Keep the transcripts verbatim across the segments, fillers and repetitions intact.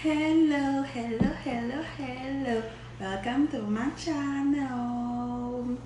Hello, hello, hello, hello. Welcome to my channel.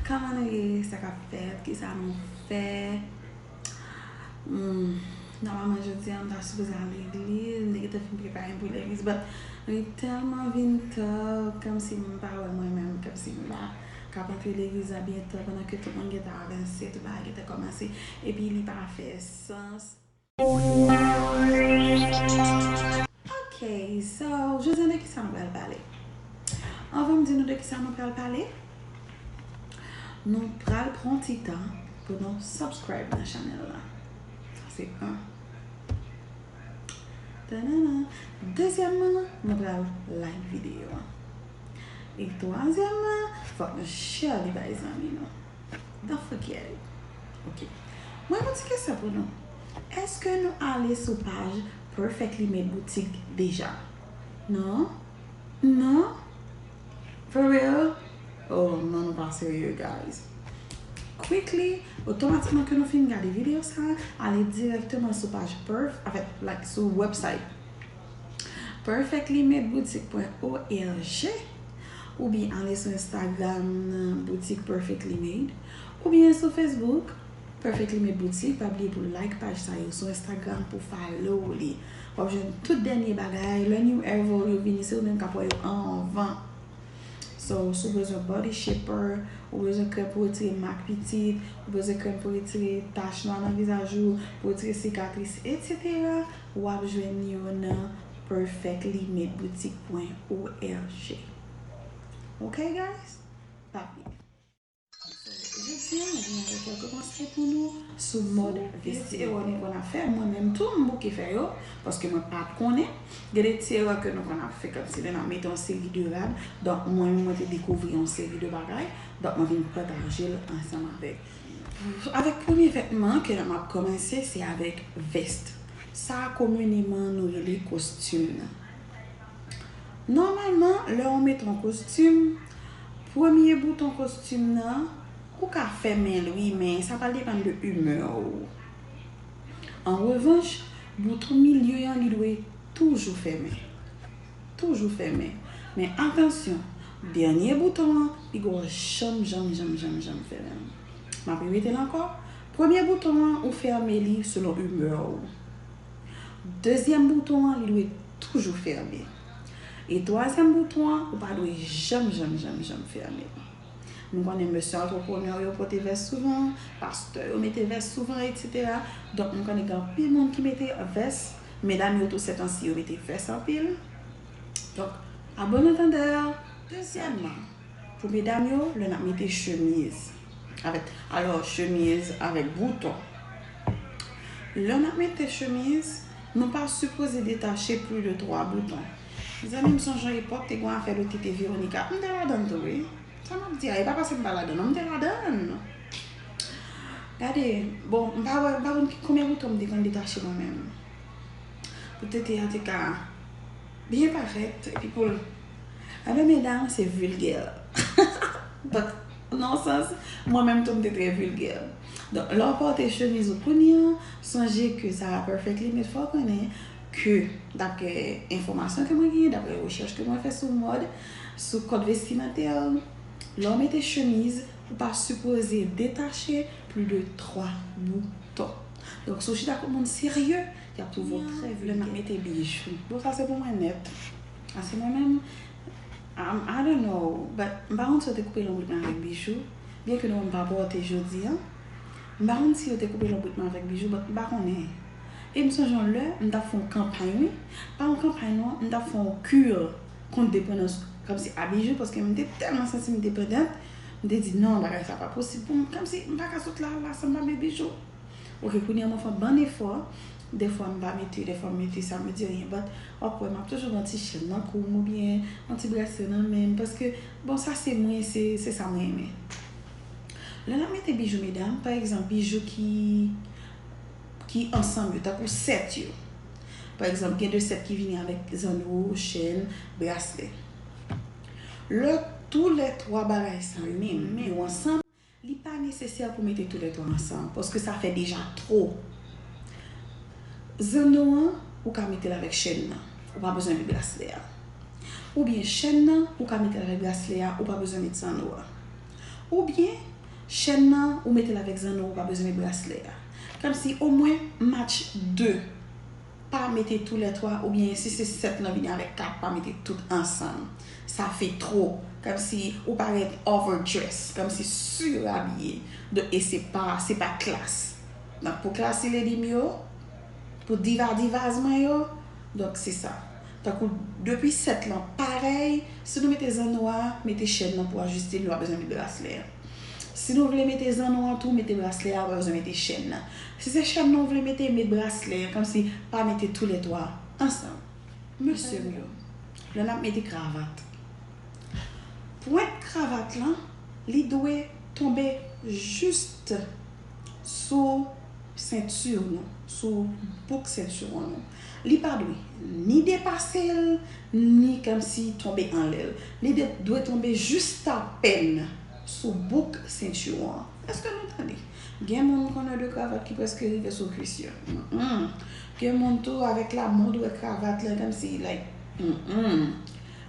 Kòman nou ye? Sa k ap fèt? Kisa nou fè? Hmm, nòmalman, jodi a, m ta sipoze al legliz. M te gentan fin prepare m pou legliz, but li tèlman vin ta, kòmsi m pa wè mwen menm, kòmsi m pa ka antre legliz la byen ta, pandan ke tout moun gentan avanse, tout bagay gentan kòmanse, epi li pa fè sans. Ok, so, jodi a de kisa nou pral pale? Anvan m di nou de kisa nou pral pale, nou pral pran ti tan pou nou subscribe nan chanèl la. Sa se youn. Tanana. Dezyèmman, nou pral like videyo a. E twazyèmman, fòk nou share li bay zanmi nou. Don't forget it. Ok. Mwen, yon ti kesyon pou nou. Èske nou ale sou paj Perfectly Made Boutique deja? Non? Non? For real? Oh, non, nou pa serye, guys. Quickly, otomatikman ke nou fin gade videyo sa, ale dirèkteman sou paj Perf, anfèt, like, sou website perfectly made boutique point org, oubyen ale sou Instagram nan Boutique Perfectly Made, oubyen sou Facebook Perfectly Made Boutique. Pa bliye pou like paj sa yo sou Instagram, pou follow li. W ap jwenn tout dènye bagay. Lè new arrival yo vini, se ou menm k ap wè yo anvan. So, si w bezwen body shaper, ou bezwen krèm pou retire mak pitit, ou bezwen krèm pou retire tach nwa nan vizaj ou, pou retire sikatris, etsetera, w ap jwenn yo nan perfectly made boutique point org. Ok, guys? Pa bliye. Jodi a, mwen vin avèk kèlke konsèy pou nou sou mòd vesti. Erè nou konn ap fè, mwen menm tou, m bouke fè yo, paske mwen pa t konnen. Gen de ti erè ke nou konn ap fè, kòmsi lè n ap mete yon seri de rad. Donk, mwen menm, mwen te dekouvri yon seri de bagay. Donk, mwen vin pataje l ansanm avèk. Avèk premye vètman ke m ap kòmanse, se avèk vès. Sa komineman nou rele kostim nan. Nòmalman, lè w mete yon kostim, premye bouton kostim nan, ou ka fèmen l, wi, men sa pral depann de imè w. An revanch, bouton milye an, li dwe toujou fèmen. Toujou fèmen. Men atansyon, dènye bouton an, li gon janm, janm, janm, janm, janm fèmen. M ap repete l ankò. Premye bouton an, ou fèmen li selon imè w. Dezyèm bouton an, li dwe toujou fèmen. E twazyèm bouton an, ou pa dwe janm, janm, janm, janm fèmen. Nou konnen mesye antreprenè yo pote vès souvan, pastè yo mete vès souvan, etsetera. Donk, nou konnen gen anpil moun ki mete vès. Medam yo tou, sètansi, yo mete vès anpil. Donk, à bon entendeur. Dezyèmman, pou medam yo, lè n ap mete chemiz. Avèk, alò, chemiz avèk bouton. Lè n ap mete chemiz, nou pa sipoze detache plis de twa bouton. Mezanmi, m sonje yon epòk, te gen yon afè de Tete Veronica. M te ladan l tou, wi. Sa m ap di a, e pa paske m pa ladan l, non, m te ladan l. Gade, bon, m pa wè, m pa konn ki, konbyen bouton m te konn detache mwen menm. Pou tete a te ka byen parèt, epi pou l, enben, medam, se vilgè. Donk, nan yon sans, mwen menm tou, m te trè vilgè. Donk, lè w pòte chemiz ou kounye a, sonje ke sa a Perfectly Made fè w konnen ke, daprè enfòmasyon ke mwen genyen, daprè rechèch ke mwen fè sou mòd, sou kòd vestimantè, lè w mete chemiz, ou pa sipoze detache plis de twa bouton. Donk, si w chita kot moun serye, y ap twouve w trè vilgè. Lè n ap mete bijou. Bon, sa se pou mwen nèt. Sa se mwen menm. Um, I don't know, but m pa konn si yo te koupe lonbrit mwen avèk bijou, byen ke nou wè m pa pòte jodi a. M pa konn si yo te koupe lonbrit mwen avèk bijou, but m pa konnen. E m sonje yon lè, m t ap fè yon kanpay, wi. Pa yon kanpay, non, m t ap fè yon kur kont depandans, kòmsi a bijou, paske m te tèlman santi m depandant, m te di, "Non, bagay sa pa posib pou m, kòmsi m pa ka sot la, la, san m pa met bijou." Ok, kounye a mwen fè yon bann efò. Dèfwa m pa mete, dèfwa m mete, sa m di anyen. But, w ap wè, m ap toujou gen yon ti chèn nan kou m oubyen yon ti braslè nan men m. Paske, bon, sa se mwen, se, se sa mwen renmen. Lè n ap mete bijou, medam, pa egzanp, bijou ki, ki ansanm yo, tankou sèt yo. Pa egzanp, gen de sèt ki vini avèk zanno, chèn, braslè. Lè tou lè twa bagay sa yo, yo ansanm, li pa nesesè pou mete tou lè twa ansanm, paske sa fè deja twò. Zanno an, ou ka mete l avèk chèn nan. ou pa bezwen met braslè a. Oubyen chèn nan, ou ka met l avèk braslè a, ou pa bezwen met zanno a. Oubyen chèn nan, ou mete l avèk zanno, ou pa bezwen met braslè a. Kòmsi omwen match de, pa mete tou lè twa, oubyen si se sèt lan vini avèk kat, pa mete tout ansanm. Sa fè twò. Kòmsi ou parèt overdress, kòmsi sirabiye. Donk, e se pa, se pa klas. Donk, pou classy lady m yo, pou diva divas mwen yo, donk se sa. Tankou depi sèt lan parèy, si nou mete zanno a, mete chèn nan pou ajiste l, nou pa bezwen met braslè a. Si nou vle mete zanno an tou, mete braslè a, ou pa bezwen mete chèn nan. Si se chèn nan ou vle mete, met braslè an, kòmsi pa mete tou lè twa ansanm. Mesye m yo, lè n ap mete kravat, pwent kravat lan, li dwe tonbe jis sou senti nou, sou bouk senti nou. Li pa dwe ni depase l, ni kòmsi tonbe anlè l. Li de- dwe tonbe jis apèn sou bouk senti an. Èske nou tande? Gen moun konnen de kravat ki prèske rive sou kwis yo. Mm-mm. Gen moun tou avèk lamòd wè kravat lan kòmsi, like, mm-mm.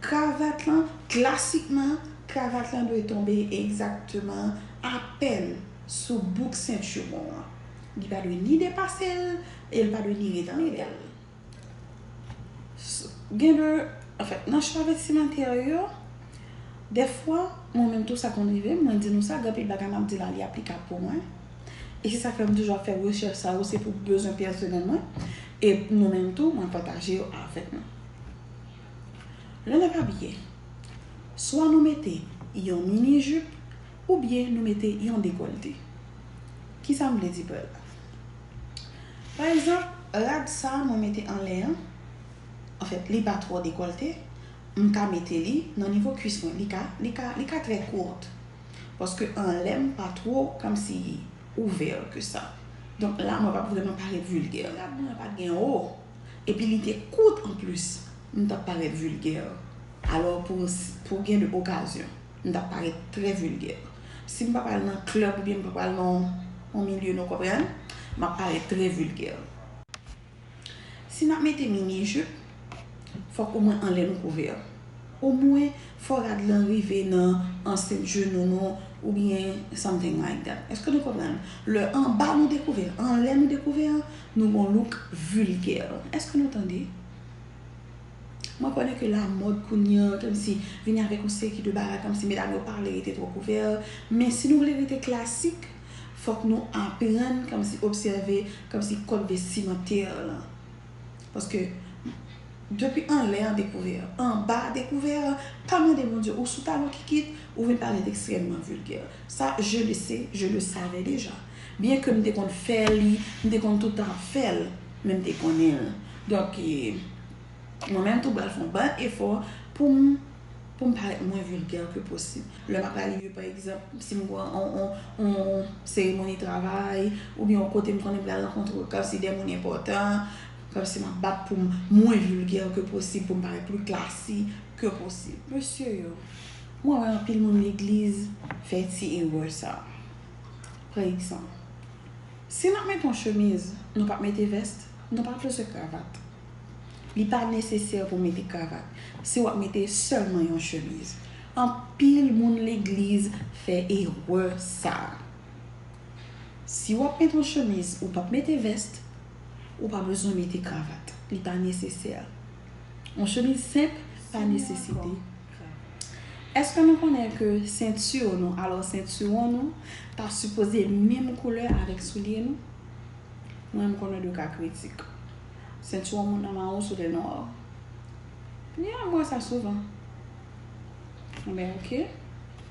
Kravat lan, klasikman, kravat lan dwe tonbe egzakteman apèn sou bouk sentiwon an. Li pa dwe ni depase l, e l pa dwe ni ret anlè l. S- Gen de, anfèt, nan cho vestimentè yo, dèfwa, mwen menm tou sa konn rive m, mwen di nou sa, gen anpil bagay m ap di la, li aplikab pou mwen. E se sa k fè m toujou ap fè rechèch sa yo, se pou bezwen pèsonèl mwen. E nou menm tou, mwen pataje yo avèk nou. Lè n ap abiye, swa nou mete yon mini jip, oubyen nou mete yon dekòlte. Kisa m vle di pa la? Pa egzanp, rad sa mwen mete anlè an, anfèt, li pa twò dekòlte, m ka mete li nan nivo kwis mwen. Li ka, li ka, li ka trè kout. Paske anlè m pa twò kòmsi ouvè ke sa. Donk la, mwen p ap vrèman parèt vilgè. Rad mwen pa t gen wo. Epi li te kout anplis, m t ap parèt vilgè. Alò, pou, pou gen de okazyon, m t ap parèt trè vilgè. Si m pa pral nan klèb oubyen m pa pral nan yon milye, nou konprann, m ap parèt trè vilgè. Si n ap mete mini jip, fòk omwen anlè nou kouvè. Omwen, fò rad lan rive nan ansent jenou nou, oubyen something like that. Èske nou konprann? Lè anba nou dekouvè, anlè nou dekouvè, nou gon look vilgè. Èske nou tande? Mwen konnen ke lamòd kounye a, kòmsi vini avèk yon seri de bagay, kòmsi medam yo pa vle rete twò kouvè. Men si nou vle rete klasik, fòk nou aprann kòmsi obsève kòmsi kòd vestimentè lan. Paske depi anlè an dekouvè, anba dekouvè, pa mande Bondye, ou sou talon kikit, ou vin parèt ekstrèmman vilgè. Sa, je le sais, je le savais déjà. Byen ke m te konn fè li, m te konn tout tan ap fè l, men m te konnen l. Donk, e, mwen menm tou pral fè yon bann efò pou m, pou m parèt mwen vilgè ke posib. Lè m ap al yon lye, pa egzanp, si m gen yon, yon, yon seremoni travay, oubyen yon kote m konnen m pral rankontre kòmsi de moun enpòtan, kòmsi m ap bat pou m mwen vilgè ke posib, pou m parèt pli klasi ke posib. Mesye yo, mwen wè anpil moun legliz fè ti erè sa. Pa egzanp, si n ap mete yon chemiz, nou p ap mete vès, nou pa bezwen kravat. Li pa nesesè pou mete kravat. Si w ap mete sèlman yon chemiz. Anpil moun legliz fè erè sa. Si w ap mete yon chemiz, ou p ap mete vès, ou pa bezwen mete kravat. Li pa nesesè. Yon chemiz senp pa nesesite. Èske nou konnen ke senti nou, alò sentiwon nou, ta sipoze menm koulè avèk soulye nou? Mwen, m konnen de ka kritik. Sentiwon moun nan mawon, soulye nwa. Ya, m wè sa souvan. Enben, oke.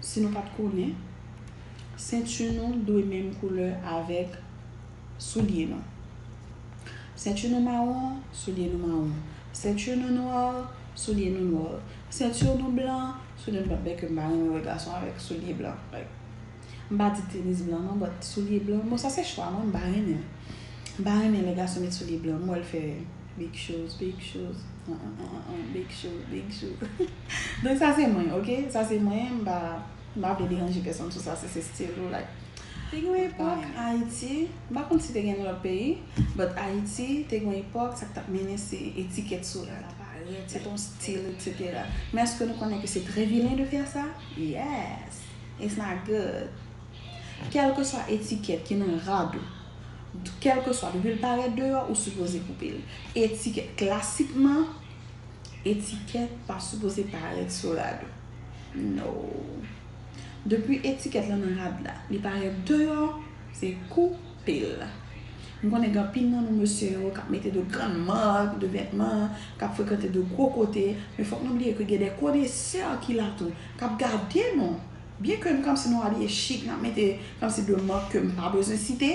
Si nou pa t konnen, senti nou dwe menm koulè avèk soulye nou. Senti nou mawon, soulye nou mawon. Senti nou nwa, soulye nou nwa. Senti nou blan, soulye nou blan. Byen ke m pa renmen wè gason avèk soulye blan. Like, m pa di tenis blan non, but soulye blan, bon, sa se chwa mwen, m pa renmen. M pa renmen lè gason met soulye blan, m wè l fè big shoes, big shoes, an, an, an, an, an, big shoes, big shoes. Donk sa se mwen, oke? Sa se mwen, m pa, m pa vle deranje pèsonn sou sa, se, se stil ou, like. Te gen yon epòk Ayiti, m pa konn si te gen nan lòt peyi, but Ayiti, te gen yon epòk, sa k t ap mennen se etikèt sou rad. Se ton stil, et cetera. Men èske nou konnen ke se trè vilen de fè sa? Yes. It's not good. Kèlkeswa etikèt ki nan rad ou, kèlkeswa depi l parèt deyò, ou sipoze koupe l. Etikèt, klasikman, etikèt pa sipoze parèt sou rad ou. No. Depi etikèt lan nan rad la, li parèt deyò, se koupe l. M konnen gen anpil nan nou mesye yo k ap mete de grann mak de vètman, k ap frekante de gwo kote, men fòk nou bliye ke gen de konesè ki la tou, k ap gade nou. Byenke nou kòmsi nou abiye chik, n ap mete kòmsi de mak ke m pa bezwen site.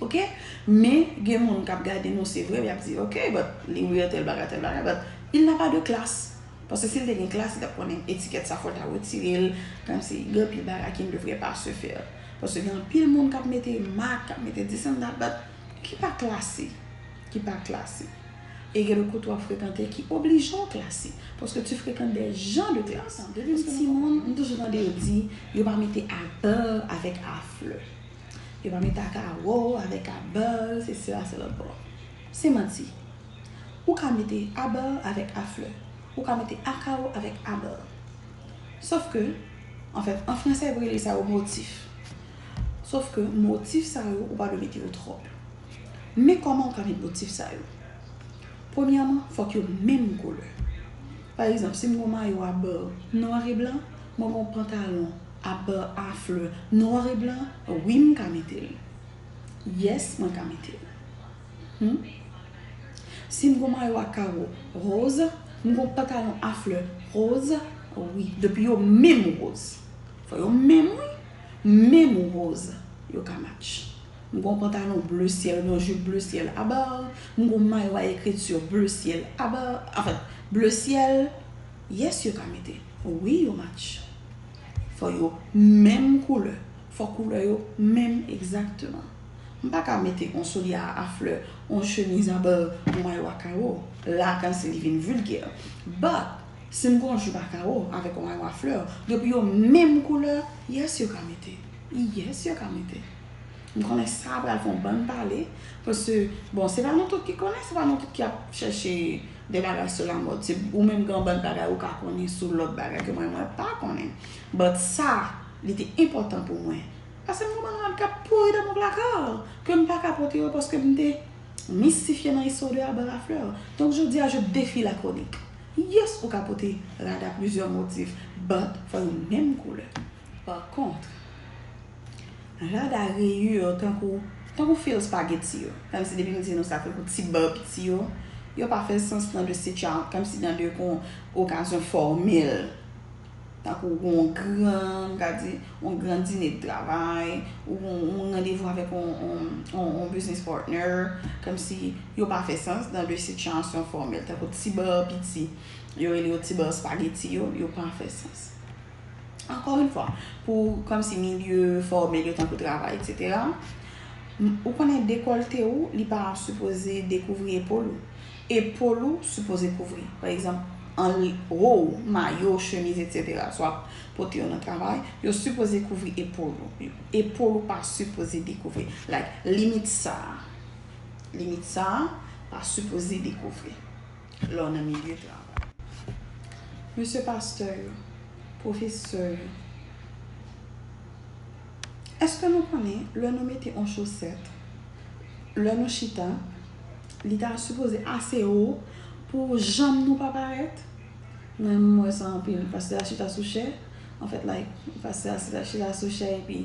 Oke? Men gen moun k ap gade nou, se vre, y ap di, oke, but li wear tèl bagay, tèl bagay, but il n'a pas de classe. Paske si l te gen klas, li t ap konnen etikèt sa fò l ta retire l, kòmsi gen anpil bagay qui ne devrait pas se faire. Paske gen anpil moun k ap mete mak, k ap mete this and that, but ki pa klasi, ki pa klasi. E gen de kote w ap frekante ki oblije w klasi, paske tu fréquentes des gens de classe. Depi m timoun, m toujou tande yo di, yo pa mete abò avèk aflè. Yo pa mete akawo avèk abò, se sila, se lòt bò. Se manti. Ou ka mete abò avèk aflè. Ou ka mete akawo avèk abò. Sòf ke, anfèt, an fransè, yo rele sa yo motif. Sòf ke motif sa yo, ou pa dwe mete yo twòp. Men kòman ou ka met motif sa yo? Premyèman, fòk yo menm koulè. Pa egzanp, si m gen yon mayo abò nwa e blan, mwen gen yon pantalon abò aflè nwa e blan, wi, m ka mete l. Yes, mwen ka mete l. Hmm? Si m gen yon mayo a kawo woz, m gen yon pantalon aflè woz, wi, depi yo menm woz. Fò yo menm, wi. Menm woz, yo ka match. M gen yon pantalon ble syèl oubyen yon jip ble syèl abò, m gen yon mayo a ekriti ble syèl abò, anfen, ble syèl, yes, yo ka mete. Wi, yo match. Fò yo menm koulè. Fò koulè yo menm egzakteman. M pa ka mete yon soulye a flè, yon chemiz abò, yon mayo a kawo. La, kòmsi li vin vilgè. But, si m gen yon jip a kawo avèk yon mayo a flè, depi yo menm koulè, yes, yo ka mete. Yes, yo ka mete. M konnen sa pral fè yon bann pale, paske, bon, se pa nou tout ki konnen, se pa nou tout ki ap chèche de bagay sou lamòd. Se ou menm gen yon bann bagay ou ka konnen sou lòt bagay ke mwen, mwen pa konnen. But sa, li te enpòtan pou mwen. Paske m gen yon bann rad k ap pouri nan mon plaka, ke m pa ka pote yo paske m te mistifye nan istwa de abò a flè. Donk, jodi a, je défie la chronique. Yes, ou ka pote rad a plizyè motif, but fò yo menm koulè. Pa kont, rad a reyè yo tankou, tankou fil spaghetti yo. Kòmsi depi m di nou sa, tankou ti bò piti yo, yo pa fè sans nan de sitya-, kòmsi nan de kon okazyon fòmèl. Tankou ou gen yon gran, m ka di, yon gran dine de travay, ou gen yon randevou avèk yon, yon, yon, yon business partner, kòmsi yo pa fè sans nan de sitiyasyon fòmèl. Tankou ti bò piti, yo rele yo ti bò spaghetti yo, yo pa fè sans. Ankò yon fwa, pou kòmsi milye fòmèl yo tankou travay, et cetera, m-, ou konnen dekòlte ou, li pa sipoze dekouvri epòl ou. Epòl ou sipoze kouvri. Pa egzanp, an l-, wo, mayo, chemiz, et cetera. Swa pote yo nan travay, yo sipoze kouvri epòl ou. Epòl ou pa sipoze dekouvri. Like, limit sa a. Limit sa a pa sipoze dekouvri lè w nan milye travay. Mesye pastè yo, pwofesè yo, èske nou konnen lè nou mete yon chosèt, lè nou chita, li ta sipoze ase wo pou janm nou pa parèt? Mwen, m wè sa anpil. Pastè a chita sou chè. Anfèt, like, pastè a chita, chita sou chè epi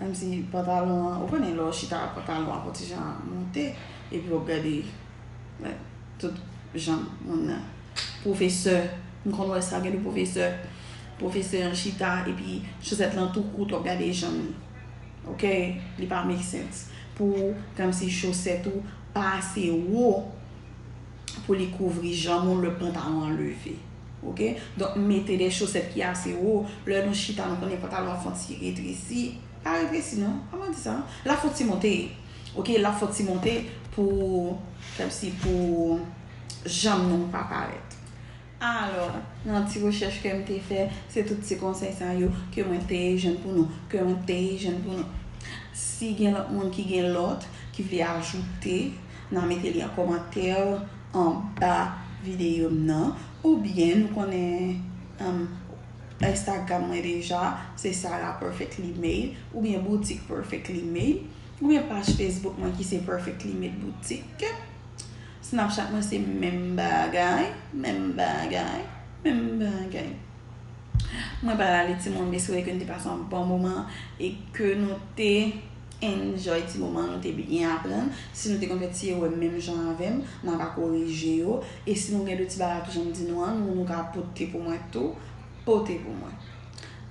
kòmsi pantalon an, ou konnen lè w chita, pantalon an ap yon ti jan monte, epi w ap gade, like, tout janm moun nan. Pwofesè, m konn wè sa, gen de pwofesè, pwofesè an chita, epi chosèt lan tou kout, w ap gade janm li. Oke? Li pa make sense. Pou, kòmsi chosèt ou pa ase wo pou li kouvri janm ou lè pantalon an leve. Oke? Donk, mete de chosèt ki ase wo. Lè nou chita, nou konnen pantalon an fè yon ti retresi. Pa retresi, non. Kòman di sa? L ap fè yon ti monte. Oke? L ap fè yon ti monte pou, kòmsi pou janm nou pa parèt. Alò, nan ti rechèch ke m te fè, se tout ti konsèy sa yo ke mwen te jwenn pou nou, ke mwen te jwenn pou nou. Si gen lòt moun ki gen lòt, ki vle ajoute, n a mete li an kòmantè anba videyo m nan, oubyen nou konnen um, Instagram mwen deja, se Sarah Perfectly Made, oubyen boutik Perfectly Made, oubyen paj Facebook mwen ki se Perfectly Made Boutique. Snapchat mwen se menm bagay, menm bagay, menm bagay. Mwen pa rale timoun, m espere ke nou te pase yon bon moman e ke nou te enjoy ti moman, nou te byen aprann. Si nou te konn fè ti erè menm jan avè m, m ava korije yo. E si nou gen de ti bagay tou, jan m di nou an, nou, nou ka pote pou mwen tou, pote pou mwen.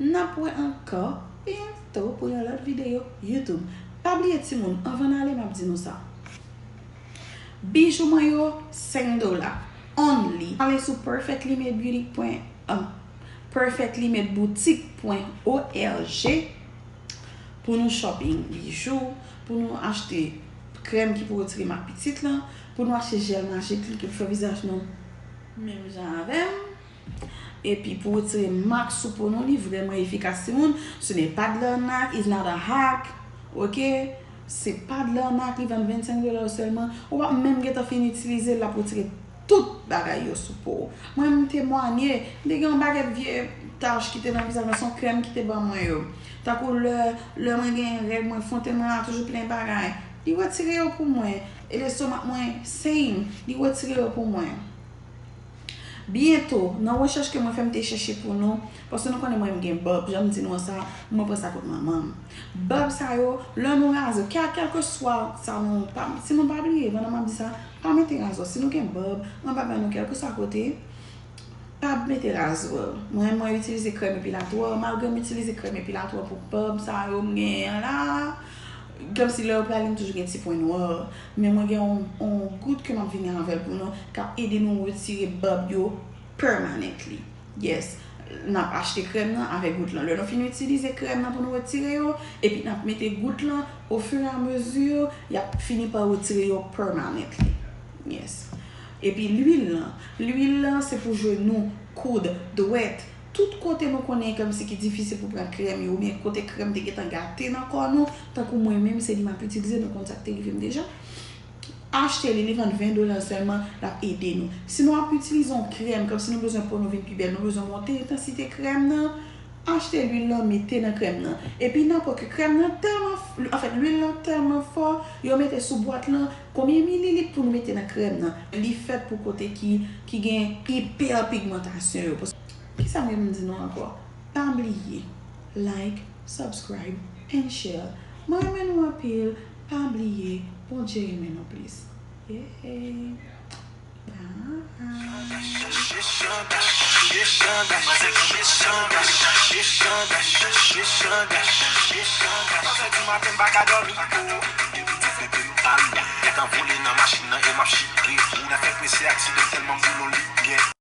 N ap wè ankò byento pou yon lòt videyo YouTube. Pa bliye timoun, anvan n ale, m ap di nou sa. Bijou mwen yo, senk dola. Only. Ale sou perfectly made beauty pwen, um, perfectly made boutique pwen org pou nou shopping bijou, pou nou achte krèm ki pou retire mak pitit lan, pou nou achte jèl majik li ki pou fè vizaj nou menm jan avè m. Epi pou retire mak sou po nou, li vrèman efikas timoun. Ce n'est pas de l'arnaque, it's not a hack, ok? Se pa de l'arnaque, li vann vennsenk dola sèlman. Ou p ap menm gentan fin itilize l, l ap retire tout bagay yo sou po w. Mwen, m temwanye, m te gen yon pakèt vye tach ki te nan vizaj mwen, se yon krèm ki te ban mwen yo. Tankou lè, lè mwen gen règ mwen, fontenn mwen la toujou plen bagay. Li retire yo pou mwen. E lestomak mwen, same, li retire yo pou mwen. Byento, nan rechèch ke mwen fè, m te chèche pou nou, paske nou konnen mwen, m gen bab, jan m di nou an sa, mwen pran sa kot manman m. Bab sa yo, lè nou raze, kè, kèlkeswa sa nou, pa, si nou pa bliye, pandan m ap di sa, pa mete razwa. Si nou gen bab, anba bab nou, kèlkeswa kote, pa mete razwa. Mwen, mwen itilize krèm epilatwa, malgre m itilize krèm epilatwa pou bab sa yo m genyen an la, kòmsi lè yo prale, m toujou gen ti pwen nwa. Men mwen gen yon, yon gout ke m ap vini avè l pou nou, k ap ede nou retire bab yo permanently. Yes. N ap achte krèm nan avèk gout lan. Lè nou fin itilize krèm nan pou nou retire yo, epi n ap mete gout lan ofiramezi, y ap fini pa retire yo permanently. Yes. Epi lwil lan. Lwil lan, se pou jenou, koud, dwèt, tout kote nou konnen kòmsi ki difisil pou pran krèm yo, oubyen kote krèm te gentan gate nan kò nou, tankou mwen menm, se li m ap itilize, nou konn sa k te rive m deja. Achte li, li vann ven dola sèlman, l ap ede nou. Si nou ap itilize yon krèm, kòmsi nou bezwen po nou vin pi bèl, nou bezwen monte entansite krèm nan, achte lwil lan, mete nan krèm nan. Epi n ap wè ke krèm nan tèlman, anfèt, lwil lan tèlman fò, yo mete sou bwat lan, konbyen mililit pou nou mete nan krèm nan. Li fèt pou kote ki, ki gen ipèpigmantasyon yo. Kisa m gen pou m di nou ankò? Pa bliye, like, subscribe, and share. Mwen renmen nou anpil. Pa bliye, Bondye renmen nou plis. Yeah. Bye. Tanvole nan machin nan e m ap chire. Ou nan fèk mesye aksidan tèlman boulon li gen.